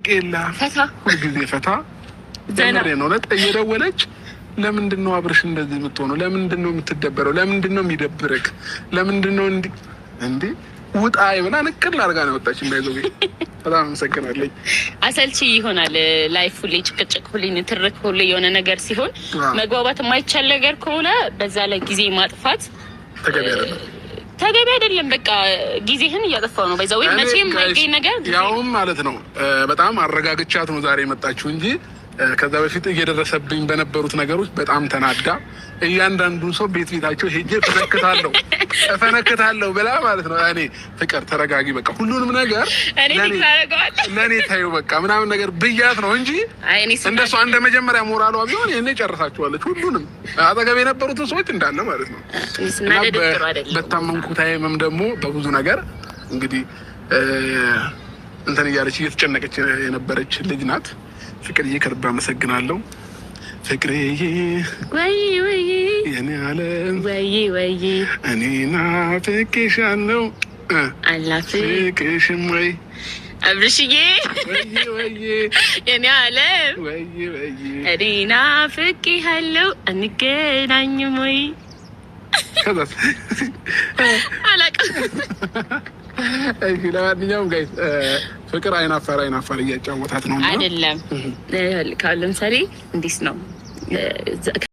ቄላ ፈታ። ሁልጊዜ ፈታ። ዘና። ነው። እውነት እየደወለች ለምንድን ነው አብርሽ እንደዚህ የምትሆነው? ለምንድን ነው የምትደበረው? ለምንድን ነው የሚደብርክ? ለምንድን ነው እንዲ እንዲ ውጣ ብላ ንቅል አድርጋ ነው የወጣች። እንዳይዘው በጣም አመሰግናለኝ። አሰልቺ ይሆናል life፣ ሁሌ ጭቅጭቅ፣ ሁሌ ንትርክ፣ ሁሌ የሆነ ነገር ሲሆን፣ መግባባት የማይቻል ነገር ከሆነ በዛ ላይ ጊዜ ማጥፋት ተገቢ አይደለም። ተገቢ አይደለም። በቃ ጊዜህን እያጠፋው ነው። በዛ ወይ መቼም የማይገኝ ነገር። ያውም ማለት ነው በጣም አረጋግቻት ነው ዛሬ የመጣችው እንጂ ከዛ በፊት እየደረሰብኝ በነበሩት ነገሮች በጣም ተናዳ እያንዳንዱን ሰው ቤት ቤታቸው ሄጄ እፈነክታለሁ እፈነክታለሁ ብላ ማለት ነው። እኔ ፍቅር ተረጋጊ፣ በቃ ሁሉንም ነገር ለእኔ ታዩ በቃ ምናምን ነገር ብያት ነው እንጂ እንደሷ እንደ መጀመሪያ ሞራሏ ቢሆን ይሄኔ ጨርሳችኋለች። ሁሉንም አጠገብ የነበሩትን ሰዎች እንዳለ ማለት ነው። በታመምኩ time ም ደግሞ በብዙ ነገር እንግዲህ እንትን እያለች እየተጨነቀች የነበረች ልጅ ናት። ፍቅርዬ፣ ከልብ አመሰግናለሁ። ፍቅርዬ፣ ወይ ወይ፣ የኔ ዓለም፣ ወይ ወይ፣ እኔ ናፍቄሻለሁ። አልናፍቅሽም ወይ? አብርሽዬ፣ ወይ ወይ፣ የኔ ዓለም፣ ወይ ወይ፣ እኔ ናፍቄሃለሁ፣ እንገናኝም ወይ? ከዛስ? አላውቅም። ለማንኛውም guys፣ ፍቅር አይናፋር አይናፋር እያጫወታት ነው። አይደለም፣ ለምሳሌ እንዴት ነው?